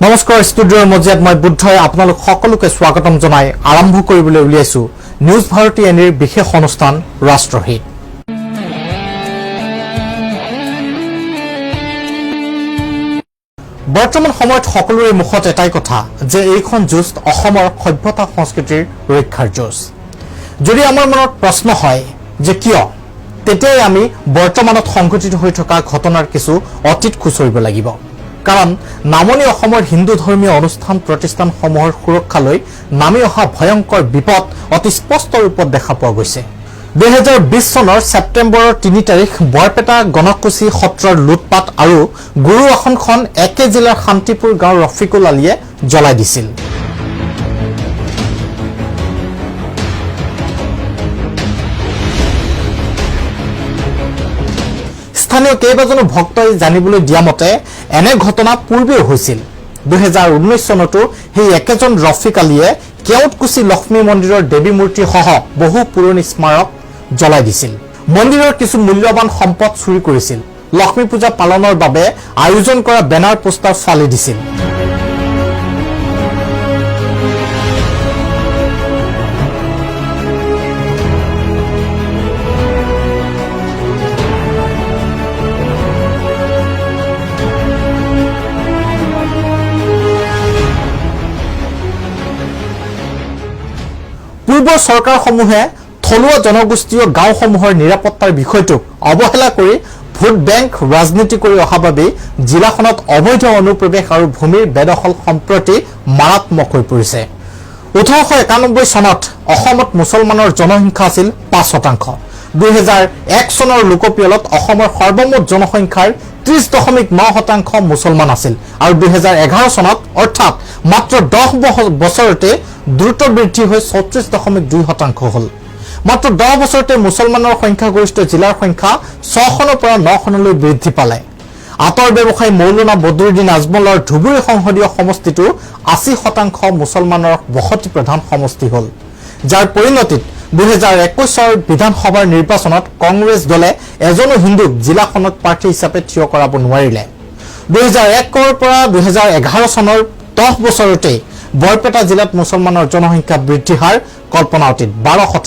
নমস্কাৰ, ষ্টুডিঅ'ৰ মজিয়াত মই বুদ্ধই আপোনালোক সকলোকে স্বাগতম জনাই আৰম্ভ কৰিবলৈ উলিয়াইছো নিউজ ভাৰতী এনিৰ বিশেষ অনুষ্ঠান ৰাষ্ট্ৰহিত। বৰ্তমান সময়ত সকলোৰে মুখত এটাই কথা যে এইখন যুঁজ অসমৰ সভ্যতা সংস্কৃতিৰ ৰক্ষাৰ যুঁজ। যদি আমাৰ মনত প্ৰশ্ন হয় যে কিয়, তেতিয়াই আমি বৰ্তমানত সংঘটিত হৈ থকা ঘটনাৰ কিছু অতীত খুচৰিব লাগিব। কাৰণ নামনি অসমৰ হিন্দু ধৰ্মীয় অনুষ্ঠান প্ৰতিষ্ঠানসমূহৰ সুৰক্ষালৈ নামি অহা ভয়ংকৰ বিপদ অতি স্পষ্ট ৰূপত দেখা পোৱা গৈছে। 2020 চনৰ ছেপ্টেম্বৰৰ 3 তাৰিখ বৰপেটা গণকুচি সত্ৰৰ লুটপাত আৰু গুৰু আসনখন একে জিলাৰ শান্তিপুৰ গাঁৱৰ ৰফিকুল আলীয়ে জ্বলাই দিছিল। স্থানীয় কেইবাজনো ভক্তই জানিবলৈ দিয়া মতে এনে ঘটনা পূৰ্বেও হৈছিল। 2019 চনতো সেই একেজন ৰফিক আলীয়ে কেওটকুচি লক্ষ্মী মন্দিৰৰ দেৱী মূৰ্তিসহ বহু পুৰণি স্মাৰক জ্বলাই দিছিল। মন্দিৰৰ কিছু মূল্যৱান সম্পদ চুৰি কৰিছিল। লক্ষ্মী পূজা পালনৰ বাবে আয়োজন কৰা বেনাৰ পোষ্টাৰ ফালি দিছিল। পূৰ্বৰ চৰকাৰসমূহে থলুৱা জনগোষ্ঠীয় গাঁওসমূহৰ নিৰাপত্তাৰ বিষয়টোক অৱহেলা কৰি ভোট বেংক ৰাজনীতি কৰি অহা বাবেই জিলাখনত অবৈধ অনুপ্ৰৱেশ আৰু ভূমিৰ বেদখল সম্প্ৰতি মাৰাত্মক হৈ পৰিছে। 1891 চনত অসমত মুছলমানৰ জনসংখ্যা আছিল 5%। 2001 চনৰ লোকপিয়লত অসমৰ সৰ্বমুঠ জনসংখ্যাৰ 30.9% মুছলমান আছিল আৰু 2011 চনত অৰ্থাৎ মাত্ৰ 10 বছৰতে দ্ৰুত বৃদ্ধি হৈ 34.2% হ'ল। মাত্ৰ 10 বছৰতে মুছলমানৰ সংখ্যাগৰিষ্ঠ জিলাৰ সংখ্যা 6খনৰ পৰা 9খনলৈ বৃদ্ধি পালে। আতৰ ব্যৱসায়ী মৌলানা বদৰুদ্দিন আজমলৰ ধুবুৰী সংসদীয় সমষ্টিটো 80% মুছলমানৰ বসতি প্ৰধান সমষ্টি হ'ল, যাৰ পৰিণতিত 2021ৰ বিধানসভাৰ নিৰ্বাচনত কংগ্ৰেছ দলে এজনো হিন্দুক জিলাখনত প্ৰাৰ্থী হিচাপে থিয় কৰাব নোৱাৰিলে। 2001ৰ পৰা 2011 চনৰ 10 বছৰতেই বৰপেটা জিলাত মুছলমানৰ জনসংখ্যা বৃদ্ধি হাৰ কল্পনা অতীত 12%।